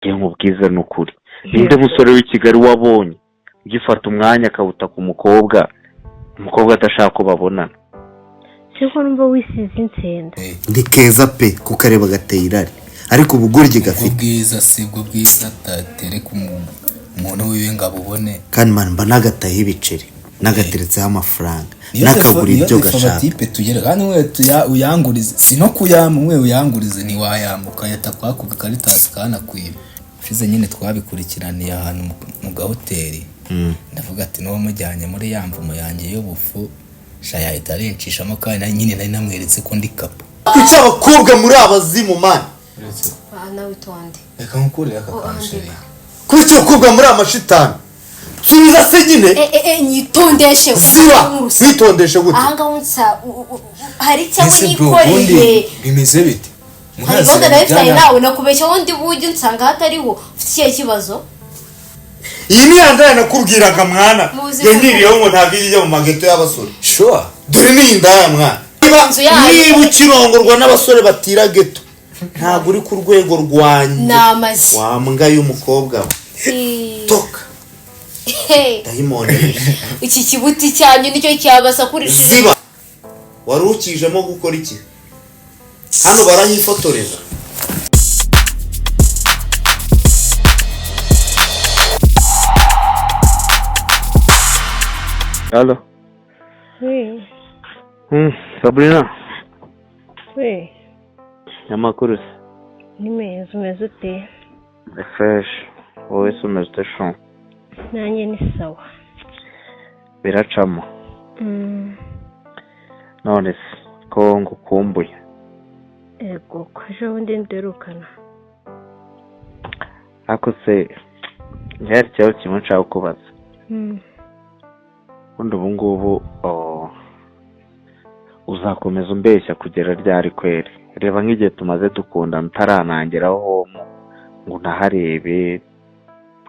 Njye nkubwize ni ukuri, ninde musore w'i Kigali wabonye ugifata umwanya akawuta ku mukobwa, umukobwa adashaka ko babonana? Siko numva wisize insenda. Ni keza pe, kukareba gateye irari, ariko ubugoryi Ubwo gafite. Bwiza si bwo bwiza atatereka umuntu wiwe ngo abubone. Kandi man, mba nagatayeho ibiceri, nagateretseho amafaranga, Niyo nakagura niyo ibyo défaut gashaka. Abatipe tugera kandi mwe uyangurize, si no kuyama, umwe uyangurize ntiwayamba, ukayata kwako gakaritasi kanakwiba. Ushize nyine twabikurikiraniye ahantu mu gahoteli, ndavuga ati n'uwo mujyanye muri ya mvumo yanjye y'ubufu sha yahita arinshishamo, kandi nyine nari namweretse ko ndi kapo. Kuki abakobwa muri abazimu, man? Ah, nawe itonde. Reka nkukurire aka Oh, kantu, chérie. Kuki abakobwa muri amashitani? Subiza se nyine. Eh, nyitondeshe. Ziba witondeshe gute? Aha ngaho nsa hari icyo Ese bro, ubundi nikoreye. bimeze bite? Hari gahunda nawe mfitanye nawe, nakubeshya wundi bujya unsanga hatariho. Ufite ikihe kibazo? Iyi ni ya ndaya nakubwiraga, mwana. Muzi. Yanyiriyeho ngo ntabwo ijya ijya mu mageto y'abasore. Sure. Dore ni indaya, mwana. Inzu yayo. Niba ukirongorwa n'abasore batira geto, ntabwo uri ku rwego rwanjye. Ni amazi. Wa mbwa y'umukobwa we. Toka. Hey, dayimoni. Iki kibuti cyanyu nicyo cyabasakurishije. Ziba. Wari ukijemo gukora iki hano? Barahifotoreza. Halo. We. Sabrina. We. Amakuru se? Ni meza, umeze ute? Ni fresh, wowe se umeze ute sho? Nanjye ni sawa. Biracamo. None se ko ngukumbuye? Ego ko ejo bundi nderukana. Ariko se hari ikibazo kimwe nshaka kubaza. Ubundi ubu ngubu, oh, uzakomeza umbeshya kugera ryari kweri? Reba nk'igihe tumaze dukundana utaranangeraho homo ngo unaharebe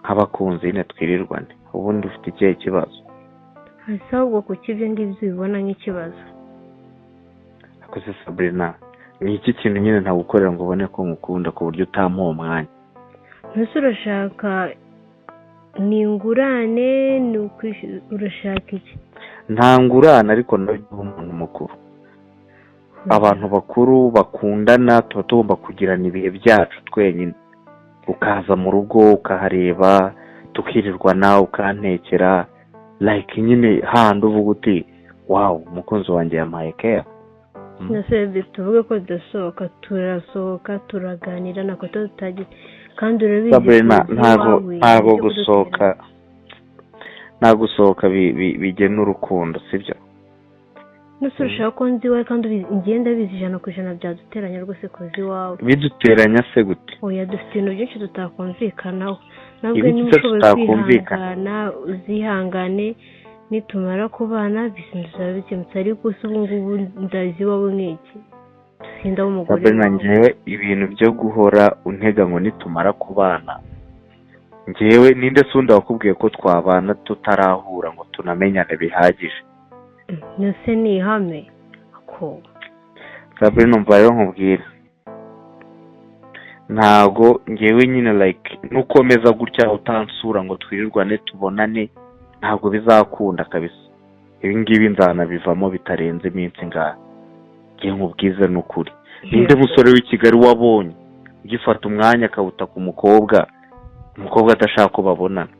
nk'abakunzi nyine twirirwane. Ubundi ufite ikihe kibazo? Hasi ahubwo kuki ibyo ngibyo ubibona nk'ikibazo? Ariko se Sabrina, ni iki kintu nyine ntagukorera ngo ubone ko ngukunda ku buryo utampa uwo mwanya? Mbese urashaka ni ingurane, ni urashaka iki? Nta ngurane, ariko nawe uba umuntu mukuru. Abantu bakuru bakundana tuba tugomba kugirana ibihe byacu twenyine, ukaza mu rugo ukahareba, tukirirwana, ukantekera, like nyine hahandi uvuga uti: "Wow, umukunzi wanjye yampaye care." Nase tuvuge ko tudasohoka? Turasohoka, turaganira, nako tutagize, kandi urabizi Sabrina, kuza ntago iwawe ntago ibyo kudutera. Gusohoka, nta gusohoka bigena urukundo, sibyo? Nese urashaka ko nzi iwawe kandi ngenda bizi 100% byaduteranya rwose kuza iwawe? Biduteranya se gute? Oya, dufite ibintu byinshi tutakumvikanaho nabwo. Ibiki Niba se ushoboye tutakumvikana? kwihangana, uzihangane, nitumara kubana ibintu bizaba bikemutse. Ariko se ubu ngubu ndazi iwawe nk'iki? Sinda w'umugore Sabrina, wawe. njyewe ibintu byo guhora untega ngo nitumara kubana, njyewe ninde se undi wakubwiye ko twabana tutarahura ngo tunamenyane bihagije? Nese ni ihame ko Sabrina, umva rero nkubwire, ntago ngewe nyine like nukomeza gutya utansura ngo twirirwane tubonane, ntabwo bizakunda kabisa. Ibi ngibi nzanabivamo bitarenze iminsi ingahe. Ngiye nkubwize ni ukuri, ninde musore w'i Kigali wabonye ugifata umwanya akawuta ku mukobwa, umukobwa adashaka ko babonana?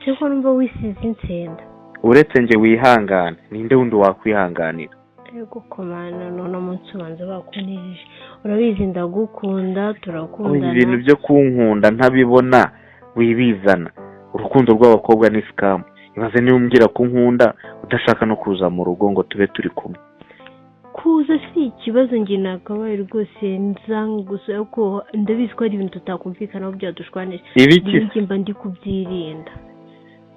Siko numva wisize insenda. Uretse njye wihangane, ninde wundi wakwihanganira? Ego komana, none umunsi ubanza bakunejeje. Urabizi ndagukunda. Oya, Turakundana. ibintu byo kunkunda ntabibona wibizana. Urukundo rw'abakobwa ni scam. Ibaze niba umbwira ko unkunda udashaka no kuza mu rugo ngo tube turi kumwe. Kuza si ikibazo, njye nakabaye rwose nzanga gusa, ariko ndabizi ko hari ibintu tutakumvikanaho byadushwanije. Ibiki? Njye mba ndi kubyirinda.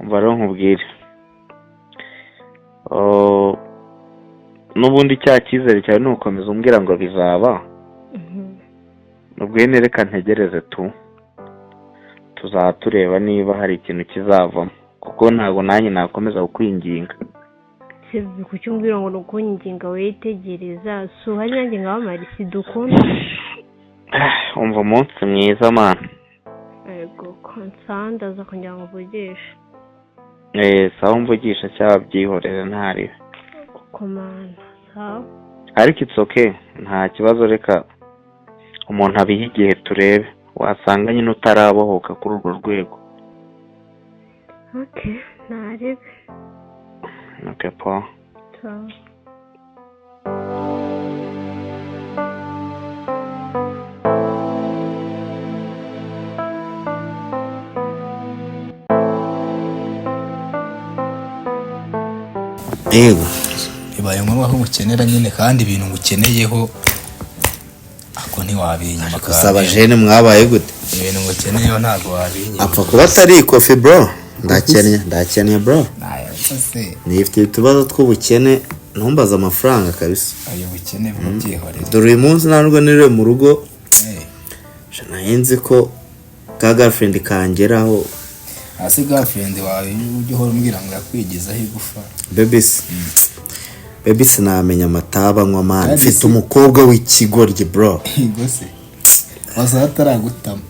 Umva rero nkubwire. Oh, n'ubundi cya cyizere cyawe ni ugukomeza umbwira ngo bizaba. Ubwo nyine reka ntegereze tu, tuzaba tureba niba hari ikintu kizavamo, kuko ntabwo nanjye nakomeza kukwinginga. Se kuki umbwira ngo ni ukunyinginga? Witegereza si uhari nanjye nkabamara si dukunda. Umva, umunsi mwiza, mana. Sawa, ndaza kugira ngo uvugishe. Sawa, mvugisha cyangwa byihorere ntaribe. Komana, sawa. Ariko it's okay, nta kibazo, reka umuntu abiha igihe turebe, wasanga nyine utarabohoka kuri urwo rwego. Okay, ntarebe. Okay, po. Sawa. Yego. Bibaye ngombwa ko ngukenera nyine, kandi ibintu ngukeneyeho ako ntiwabinyima. Gusa abajene mwabaye gute? Ibintu ngukeneyeho ntabwo wabinyima. Apfa kuba atari ikofi bro, ndakennye, ndakennye bro. Se nifite utubazo tw'ubukene, ntumbaze amafaranga kabisa. Ayo bukene bwo byihorere. Dore uyu munsi ntabwo niriwe mu rugo, nari nzi ko ka girlfriend kangeraho. Hasi girlfriend wawe ujya uhora umbwira ngo yakwigizaho igufa. Baby baby, sinamenya amataba anywa man, mfite umukobwa w'ikigoryi bro. Yego se waza ataragutama.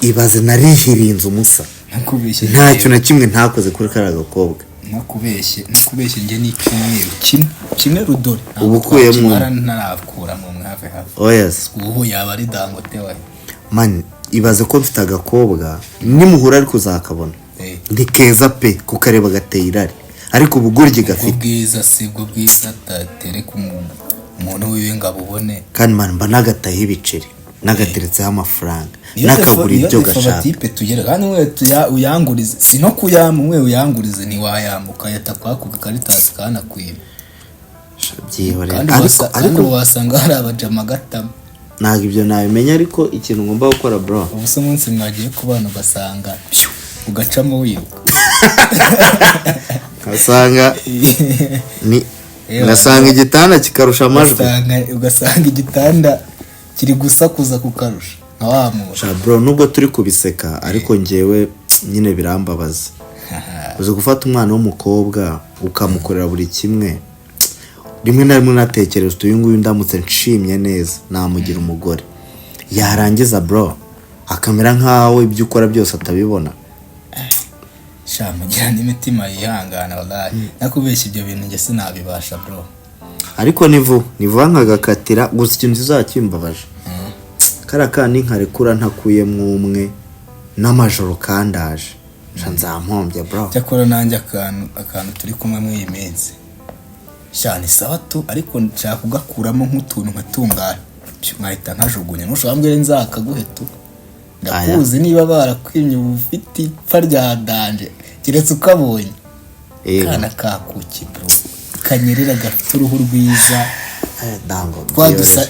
Ibaze narihirinze umusa, nakubeshye ntacyo na kimwe ntakoze kuri kariya gakobwa. Nakubeshye, nakubeshye, njye ni icyumweru kimwe kimwe rudore Uba ukuyemo umwe. Ntarakuramo umwe have have. Oya se. Ubu yaba ari Dangote we. Man, ibaze ko mfite agakobwa nimuhura ariko uzakabona, ni keza pe, kukareba gateye irari, ariko ubugoryi gafite. Ubwiza si bwo bwiza, tatereka umuntu wiwe ngo abubone. Kandi man, mba nagatayeho ibiceri, nagateretseho amafaranga, nakagura ibyo gashaka. Tipe tugera kandi umwe uyangurize, si no kuyama, umwe uyangurize ntiwayamuka, yata kwako gakaritasi kanakwiba. Byihorere. Ariko ariko wasanga hari abajama gatama. Ntabwo ibyo nabimenya, ariko ikintu ngomba gukora bro. Ubu se umunsi mwagiye kubana ugasanga ugacamo wiruka. Ugasanga ni ugasanga igitanda kikarusha amajwi. Ugasanga igitanda kiri gusakuza kukarusha nka wa muntu. Bro, nubwo turi kubiseka ariko njyewe nyine birambabaza. Uzi gufata umwana w'umukobwa ukamukorera buri kimwe, rimwe na rimwe natekereza uyu nguyu ndamutse nshimye neza namugira umugore, yarangiza bro akamera nkaho ibyo ukora byose atabibona. Sha mugira n'imitima yihangana wallahi, nakubeshya ibyo bintu njye sinabibasha bro. Ariko ni vuba nkagakatira gusa, ikintu kizakimbabaje kariya kana nkarekura ntakuyemo umwe n'amajoro kandaje nzampombye bro. Cyakora nanjye akantu turi kumwe muri iyi minsi sha ni sawa tu, ariko nshaka kugakuramo nk'utuntu nkatungana nkahita nkajugunya, ntushobora mbwira nzakaguhe tu. Ndakuzi niba barakwimye ufite ipfa rya danje keretse ukabonye kana kakuki bro, kanyerera gafite uruhu rwiza,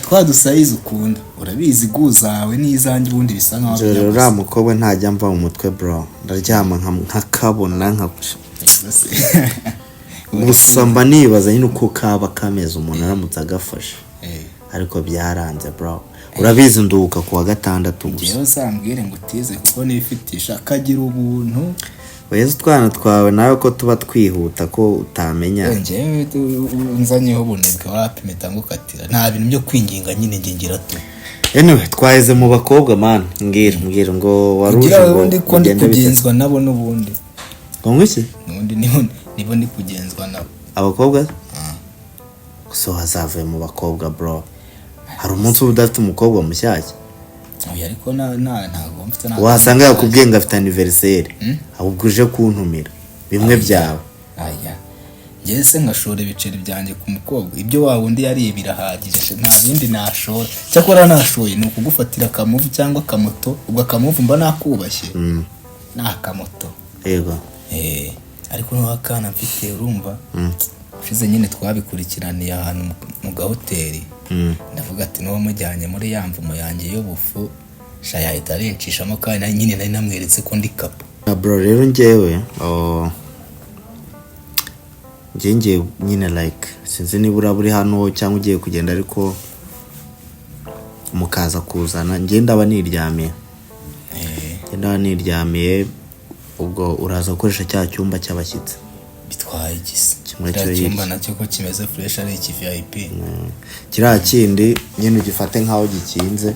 twadusayize ukunda, urabizi guzawe n'izanjye ubundi bisa nkaho byaguse. Uriya mukobwa ntajya mva mu mutwe bro, ndaryama nkakabona nka gusa mba nibaza nyine uko kaba kameze umuntu aramutse agafashe, ariko byaranze bro. Urabizi nduhuka kuwa gatandatu gusa. Njyewe uzambwire ngo utize kuko nifitisha kagira ubuntu. Weza utwana twawe nawe ko tuba twihuta ko utamenya. Njyewe nzanyeho ubunebwe wapi mpita ngukatira, nta bintu byo kwinginga nyine njye ngira tu. Anyway, twaheze mu bakobwa man, mbwira ngo waruje ngo ubundi ko ndi kugenzwa nabo n'ubundi. Ngo iki? N'ubundi nibo ndi kugenzwa nabo. Abakobwa? So hazavuye mu bakobwa bro. Hari umunsi uba udafite umukobwa mushyashya. Oya ariko ntabwo mfite nta. Wasanga yakubwiye ngo afite anniversaire, ahubwo uje kuntumira bimwe byawe. Aya njye se nkashora ibiceri byanjye ku mukobwa, ibyo wa wundi yariye birahagije, nta bindi nashora. Cyakora nashoye ni ukugufatira akamuvu cyangwa akamoto, ubwo akamuvu mba nakubashye ni akamoto. Yego. Ariko n'uwakana mfite urumva ushize nyine twabikurikiraniye ahantu mu gahoteli, ndavuga ati n'uwo mujyanye muri ya mvumo yanjye y'ubufu sha yahita arinshishamo, kandi nyine nari namweretse ko ndi kapo. Bro rero njyewe ngiye nyine like sinzi niba uraba uri hano cyangwa ugiye kugenda, ariko mukaza kuzana njye ndaba niryamiye. Ndaba niryamiye, ubwo uraza gukoresha cya cyumba cy'abashyitsi. Bitwaye igisa kiriya cyumba nacyo ko kimeze fresh ari iki VIP. Kiriya kindi nyine ugifate nkaho gikinze.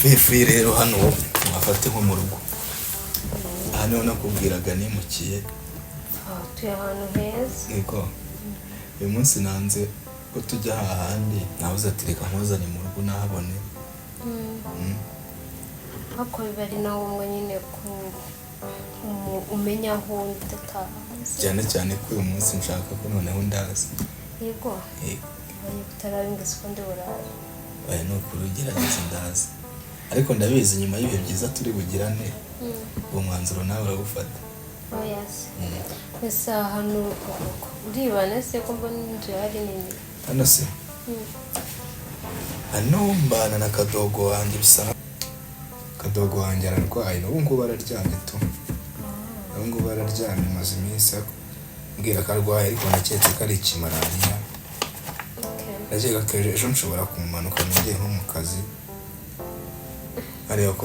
Fifi rero hano wafate nko mu rugo. Aha niho nakubwiraga nimukiye. Tuye ahantu heza. Niko uyu munsi nanze ko tujya hahandi, nabuze ati reka nkuzane mu rugo nahabone. Ariko biba ari na ngombwa nyine ko umenya aho udataha. Cyane cyane ko uyu munsi nshaka ko noneho ndaza. Yego. Yego. Ubaye utarabinga siko ndi burayi. Oya, ni ukuri ugerageza ndaza, ariko ndabizi nyuma y'ibihe byiza turi bugirane, uwo mwanzuro nawe urawufata. Oya se, ese ahantu uribana se ko mbona inzu yari nini? Hano se, hano mbana na kadogo wanjye. Bisa kadogo wanjye ararwaye n'ubu ngubu araryamye tu, n'ubu ngubu araryamye. Maze iminsi mbwira ko arwaye, ariko naketse ko ari ikimalariya. Ndakeka ko ejo nshobora kumumanuka ngiye nko mu kazi, areba ko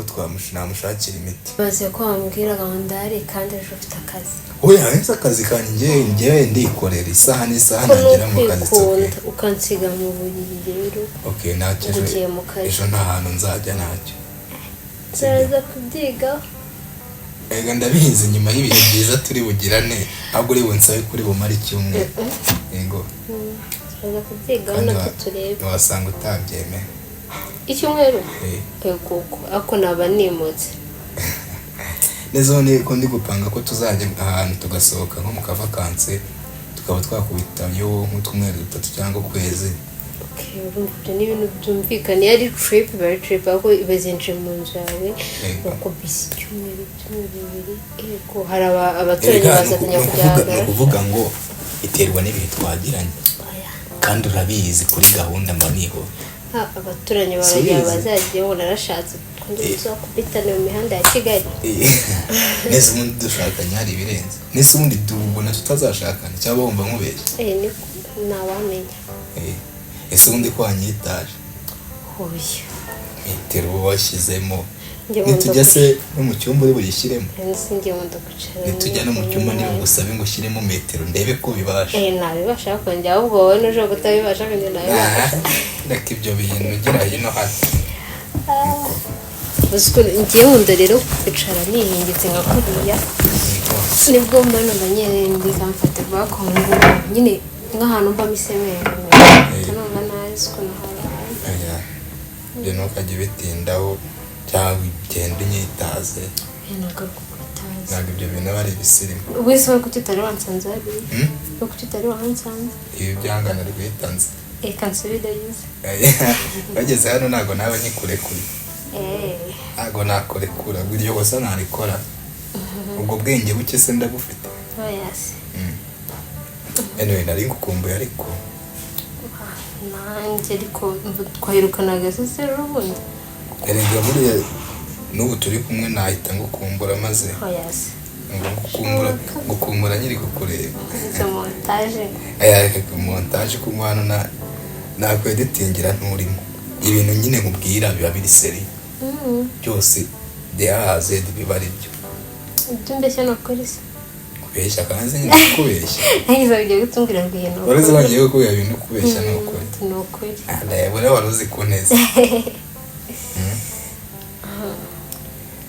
namushakira imiti. Baze ko wambwiraga ngo ndahari kandi ejo ufite akazi. Oya, ese akazi kanjye njyewe ndikorera isaha n'isaha, Ko nagera mu kazi, it's okay. nukwikunda ukansiga mu buriri rero. Okay, ntacyo ejo. Ugiye mu kazi. Ejo nta hantu nzajya, ntacyo. Nzaza kubyigaho. Ega ndabizi, nyuma y'ibihe byiza turi bugirane, ntabwo uri bunsabe kuri bumare icyumweru. Yego. Nzaza kubyigaho. Kandi Natwe turebe. Wasanga utabyemera. Icyumweru? Eh. Yego, ariko naba nimutse. Neza ni ko ndi gupanga ko tuzajya ahantu tugasohoka nko mu kavakanse, tukaba twakubitayo nk'utwumweru 3 cyangwa ukwezi. Okay, urumva ibyo ni ibintu byumvikana. Iyo ari trip iba ari trip, ariko ibazinjiye mu nzu yawe, bakubise icyumweru, ibyumweru 2, yego hari abaturanyi Erega bazatanya ni ukuvuga ni kubyagara. Ukuvuga ngo iterwa n'ibihe twagiranye. Oya. Kandi urabizi, kuri gahunda mba niho. Ah, abaturanyi bawe Subizi. igihe bazagiye ngo narashatse twongere tuzakubitane mu mihanda ya Kigali. Neza ubundi dushakanye hari ibirenze? Nese ubundi tubona tutazashakana, cyangwa wumva nkubeshya? Eh, ni ntawamenya. Eh, ese ubundi ko wanyitaje? Hoya. Metero uba washyizemo. Njye nkunda Nitujya se no mu cyumba uri buyishyiremo? Nzi njye nkunda kwicara. Nitujya no mu cyumba ndibugusabe ngo ushyiremo metero ndebe ko bibasha. Eh, nabibasha kongera, ahubwo wowe nushobora kutabibasha kongera nabibasha. Aha, reka ibyo bintu, ugera hino hano. Uzi ko ngiye nkunda rero kwicara nihingitse nka kuriya, nibwo mba numva nyine ndi comfortable, ariko ngubu nyine nk'ahantu mba misemere numva ntazi ukuntu habaye. Oya, ibyo ntukajye ubitindaho cyangwa ugende unyitaze. Eh, ntabwo ari kukwitaza. Ntabwo ibyo bintu aba ari ibisirimu. Wese wowe kuki utari wansanze hariya? Hmm? Wowe kuki utari wansanze? Ibi byangana rwitanze. Reka nsubireyo. Bageze hano ntabwo naba nyikurekuye. Eh. Ntabwo nakurekura, iryo kosa narikora? Ubwo bwenge buke se ndabufite? Oya se. Anyway, nari ngukumbuye ariko. Nanjye ariko twahirukanaga se rero ubundi. Erega buriya n'ubu turi kumwe nahita ngukumbura maze. Oya se. Ngo ngukumbura, ngukumbura nyiri kukureba. Izo montage. Aya, reka montage, kunywa hano na nakweditingira nturimo. Ibintu nyine nkubwira biba biri seri byose, de A à Z biba ari byo. Ibyo mbeshya ni ukuri se? Kubeshya kandi nyine kubeshya. Nanjye ugiye kutumbwira ngo iyi ni Wari uzi ukuri. bagiye kukubwira ibintu, kubeshya ni ukuri. Ni ukuri. Ndayabona wari uzi ku neza.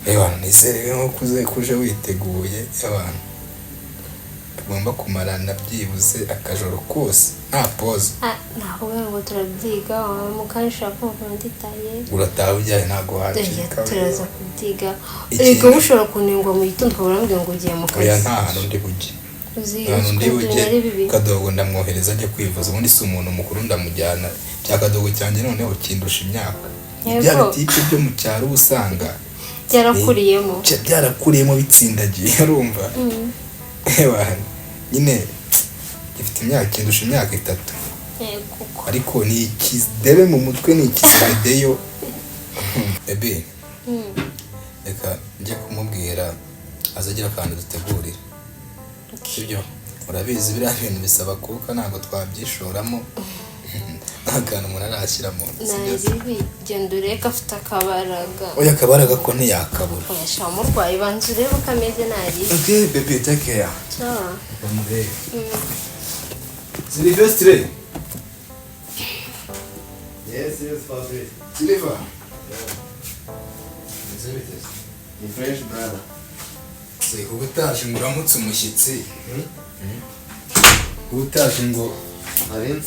Ewana, nizere nko kuze kuje witeguye abantu tugomba kumarana byibuze akajoro kose nta pause. Ah, nakubwira ngo turabyiga mukanshaka kumva nditaye. Urataha ujyaye, ntabwo wacika. Turaza kubyiga. Ikindi- Erega ushobora kunengwa mu gitondo ukaba urambwira ngo ugiye mu Oya, kazi. nta hantu ndi bujye. Uzi Nta hantu ndi ukuntu bujye. ari bibi. Kadogo ndamwohereza ajya kwivuza. Ubundi si umuntu mukuru, ndamujyana. Cya kadogo cyanjye noneho kindusha imyaka. Yego. Bya bitipe byo mu cyaro uba usanga Byarakuriyemo. Byarakuriyemo bitsindagiye, urumva. Ewa, nyine gifite imyaka, kindusha imyaka 3. Yego. Ariko ni ikidebe mu mutwe, ni ikisedeyo ebe. Reka njye kumubwira azagira akantu dutegurira, sibyo? Urabizi biriya bintu bisaba kuka, ntabwo twabyishoramo nta kantu umuntu arashyiramo, sibyo se? Naribi, genda ureke afite akabaraga. Oya, akabaraga ko ntiyakabura. Oya sha, umurwayi banza urebe uko ameze naribi. Okay baby, take care. Sawa. Bamurebe Silvestre. Yes, yes, Fabrice. Silva. Ni fresh brother. Uba utaje ngo uramutse umushyitsi, uba utaje ngo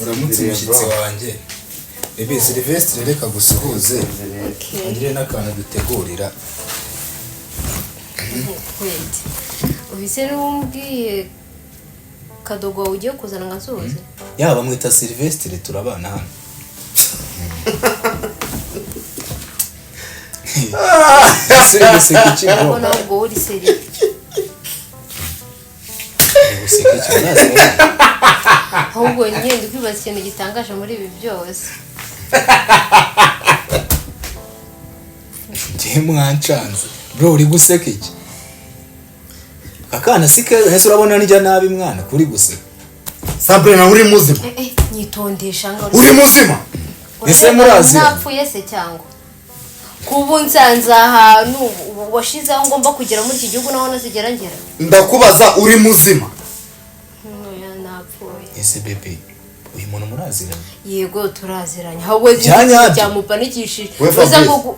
uramutse umushyitsi wanjye. Ebe Silvestre, reka gusuhuze, agire n'akantu dutegurira. Wait, uhise n'umbwiye kadogo wawe ugiye kuzana nka nsuhuze? Yaba mwita Silvestre, turabana hano. Ese uri guseka iki bro? Ariko nawe ubwo uri seri? Uri guseka iki? Muraziranye? Ahubwo nyine ndi kwibaza ikintu gitangaje muri ibi byose. Njye mwancanze bro, uri guseka iki? Akana si keza, ese urabona njya nabi mwana kuri guseka? Sabrina, uri muzima? Eh, eh, nyitondesha ngo Uri muzima? Ese muraziranye? Napfuye se cyangwa kuba unsanze ahantu washize aho ngomba kugera muri iki gihugu naho ntazigera ngera? Ndakubaza, uri muzima? Oya, napfuye. Ese bebe, uyu muntu muraziranye? Yego, turaziranye, ahubwo Bya nyabyo? byamupanikishije. We Uza Fabrice.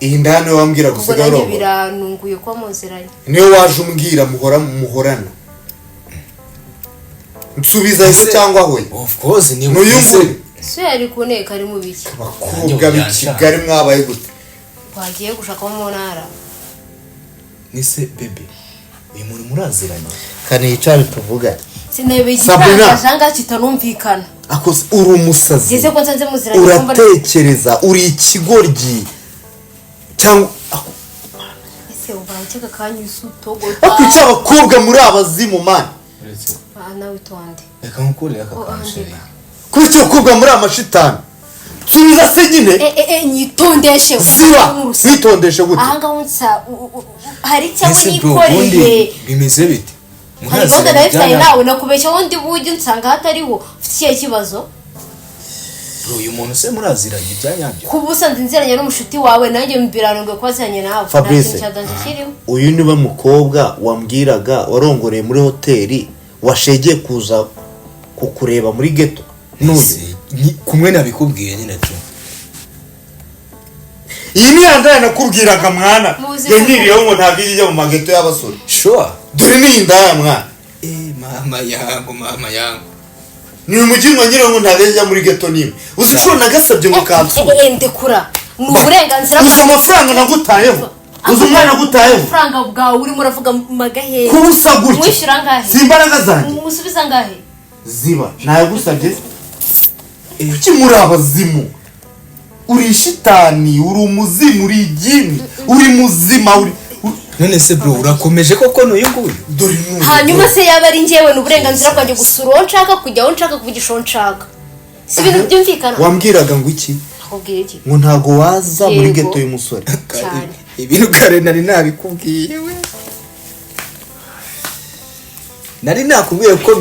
Iyi ndaya niwe wambwira Ubwo gusiga nanjye urongora? biranunguye kuba muziranye. Niwe waje umbwira muhora muhorana? Nsubiza yego cyangwa hoya. Of course ni N'uyu nguyu? So yari kuneka ari mu biki? Abakobwa b'i Kigali mwabaye gute? Wagiye gushaka wo mu ntara. Nise bebe, uyu muntu muraziranye? Kanicare tuvugane. Sinebe Sabrina. igitangaje ahangaha kitanumvikana. Akoze uri umusazi? Ngeze ko nsanze muziranye kumva Uratekereza uri ikigoryi cyangwa? Ese ubaye aka kanya usutogota? Akwica abakobwa muri abazimu mani. Uretse Ah, nawe itonde. Reka nkukurire aka Oh, kantu chérie. andika. Kuba icyo abakobwa muri amashitani, subiza se nyine. Eh, eh, eh, nyitondeshe. Ziba witondeshe gute? Ahangaha unsa hari cyangwa Ese bro, ubundi nikoreye bimeze bite? Hari gahunda nawe mfitanye Bya nyabyo? nawe, nakubeshya wundi bujya unsanga hatariho ufite ikihe kibazo? Bro, uyu muntu se muraziranye bya nyabyo? Kuba usanze nziranye n'umushuti wawe, nanjye biranunguye kuba aziranye nawe. Nta Fabrice. kintu cya danger kirimo. Uyu niwe mukobwa wambwiraga warongoreye muri hoteli, washegeye kuza kukureba muri geto n'uyu? Ese, kumwe nabikubwiye nyine tu. Iyi ni ya ndaya nakubwiraga mwana. Muzi. Yanyiriyeho ngo ntabwo ijya mu mageto y'abasore. Sure. Dore n'iyi ndaya mwana. Eh, mama yangu, mama yangu. Ni umugingo nyiriho ngo ntabwo ijya muri geto n'imwe. Uzi inshuro nagasabye ngo kansure? Eh, eh, ndekura, ni uburenganzira. Uzi amafaranga nagutayeho? Uzi umwana agutayeho? Amafaranga bwawe urimo uravuga magahe? Kuba usa gutya Mwishyura angahe? si imbaraga zanjye. Musubiza angahe? Ziba, nayagusabye? Kuki muri abazimu? Uri shitani, uri umuzimu, uri igini, uri muzima, uri None se bro, urakomeje koko n'uyu nguyu? Dore n'uyu. Hanyuma se yaba ari njyewe, ni uburenganzira bwanjye gusura uwo nshaka, kujya aho nshaka, kuvugisha uwo nshaka. Si ibintu byumvikana? Wambwiraga ngo iki? Nakubwira iki? Ngo ntago waza muri Yego. geto y'umusore. Cyane. Ibintu kare nari nabikubwiye we, nari nakubwiye ko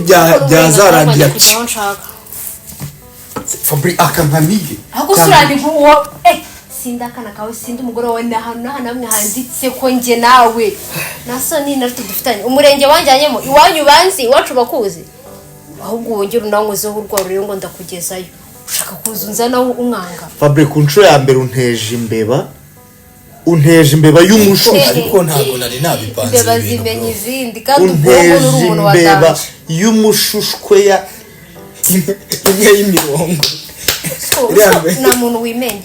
byazarangira. Kujya aho nshaka. Fabri akankaniye. Aho gusura ni uwo, eh, sindi akana kawe, sindi umugore wawe. Ni ahantu n'ahantu hamwe handitse ko njye nawe na soni na ruto dufitanye umurenge wanjyanyemo iwanyu banzi, iwacu bakuzi. Ahubwo wongere unankozeho urwara rero ngo ndakugezayo, ushaka kuza unzanaho umwanga. Fabri, ku nshuro ya mbere unteje imbeba, unteje imbeba y'umushushi. Ariko ntabwo nari nabipanze Imbeba ibi bintu, zimenya bro. izindi, kandi ubwonko Unteje uri umuntu imbeba watanje. y'umushushwe ya Imwe y'imirongo. Iriya Nta muntu wimenya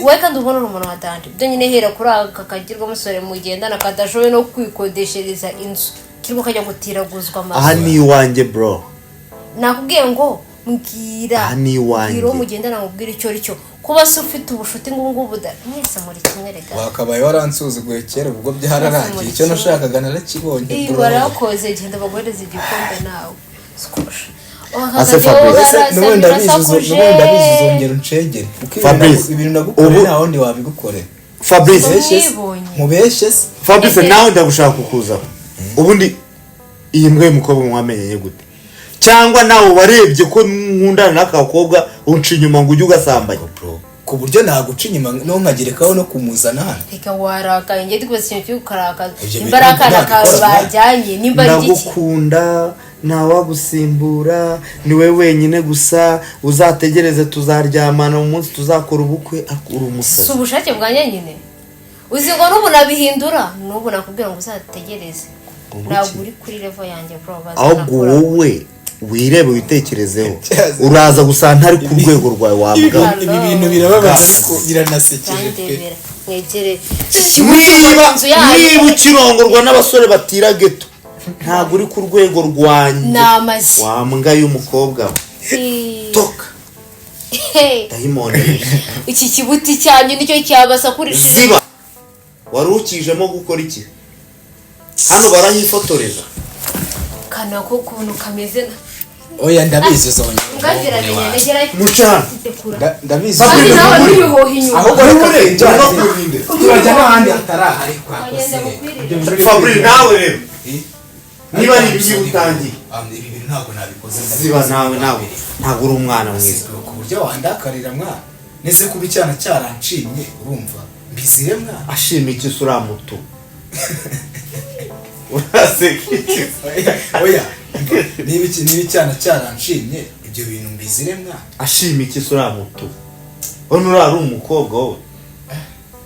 wowe, kandi ubona uri umuntu watanje byo nyine. Hera kuri aka kagirwa musore mugendana kadashoboye no kwikodeshereza inzu, kirimo kajya gutiraguzwa Aha amazu. ni iwanjye bro. Nakubwiye ngo mbwira. Aha ni iwanjye. Mbwira uwo mugendana, nkubwire icyo ari cyo. Kuba se ufite ubushuti ngubu ngubu mwese muri kimwe rega. Wakabaye waransuzuguye kera, ubwo byararangiye, icyo nashakaga narakibonye Iyi bro. warakoze, genda baguhereze igikombe nawe. Squash. Ase Fabrice. Ese n'ubundi abizi uzongera uncengere kuko ibintu Fabrice, ibintu nagukoreye nta wundi wabigukorera. Fabrice. Mubeshye se? Mwibonye. Mubeshye se? Fabrice, nawe ndagushaka kukuzaho. Ubundi iyi mbwa y'umukobwa mwamenyanye gute? Cyangwa nawe warebye ko nkundana n'aka gakobwa unca inyuma ngo ujye ugasambanya? Bro, ku buryo naguca inyuma no nkagerekaho no kumuzana hano? Reka, warakaye, njye ndi kubaza ikintu kiri kukarakaza. Ibyo Nimba ari bintu akana kawe nabikora, bajyanye, nimba ari igiki? Ndagukunda. Ntawagusimbura, ni we wenyine gusa. Uzategereze, tuzaryamana mu munsi tuzakora ubukwe. Ariko uri Si umusazi. ubushake bwanjye nyine. Uzi ngo n'ubu nabihindura, n'ubu nakubwira ngo uzategereze. Ngo Ntabwo iki? uri kuri level yanjye, bro. Ahubwo Bazanakora. wowe wirebe, witekerezeho, uraza gusa ntari ku rwego rwawe, wabwa. Ibi bintu birababaza ariko biranasekeje pe. Ndebera, mwegere Niba inzu yanyu. Niba ukirongorwa n'abasore batira geto, ntabwo uri ku rwego rwanjye. Ni amazi. Wa mbwa y'umukobwa we. Toka. Hey, dayimoni. Iki kibuti cyanyu nicyo cyabasakurishije. Ziba. Wari ukijemo gukora iki hano? Barahifotoreza. Kana ko ukuntu kameze Oya, ndabizi uzongera. Mbwagiramenya negera. Muce hano. Ndabizi. Kandi nawe ntibihoha inyuma. Ahubwo reka twinjire. Urakurinde. Turajya n'ahandi hatarahari kwa Bagenda bukwirire. Fabri, nawe rero niba ari ibyo utangiye. Ibi bintu ntabwo nabikoze. Ziba nawe, nawe ntabwo uri umwana mwiza. Ku buryo wandakarira mwana, nese kuba icyana cyaranshimye, urumva mbizire mwana? Ashima iki se? Uriya muto uraseka iki? Oya, oya, niba icyana cyaranshimye, ibyo bintu mbizire mwana? Ashima iki se uriya muto? Urabona uriya ari umukobwa wowe?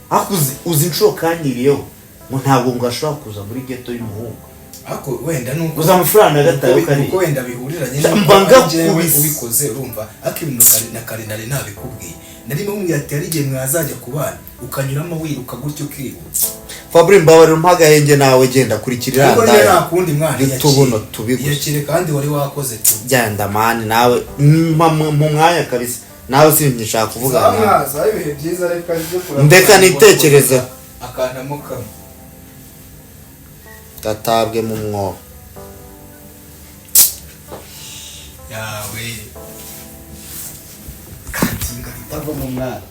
Ariko uzi inshuro kanyiriyeho ngo ntabwo ngo ashobora kuza muri geto y'umuhungu. Ariko wenda nuko Gusa amafaranga gatayo kariya. Nuko wenda bihuriranye Mba nuko ari njyewe ngakubise. ubikoze, urumva? Ariko ibintu na kare nari nabikubwiye, narimo mubwira ati hari igihe mwazajya kubana ukanyuramo wiruka gutyo ukihuta. Fabri, mbabarira umpe agahenge. Nawe genda kurikira Ariko iriya niyo ndaya. nta kundi mwana. N'utubuno tubi gusa. Iyakire kandi wari wakoze tu. Genda man, nawe mpa mu mwanya kabisa. Nawe sinkishaka kuvugana nawe. Mwaza ibihe byiza, reka njye kuraba. Ndeka nitekereze. Akantamo kamwe. Gatabwe mu mwobo. Yawe, kantinga bitava mu mwana.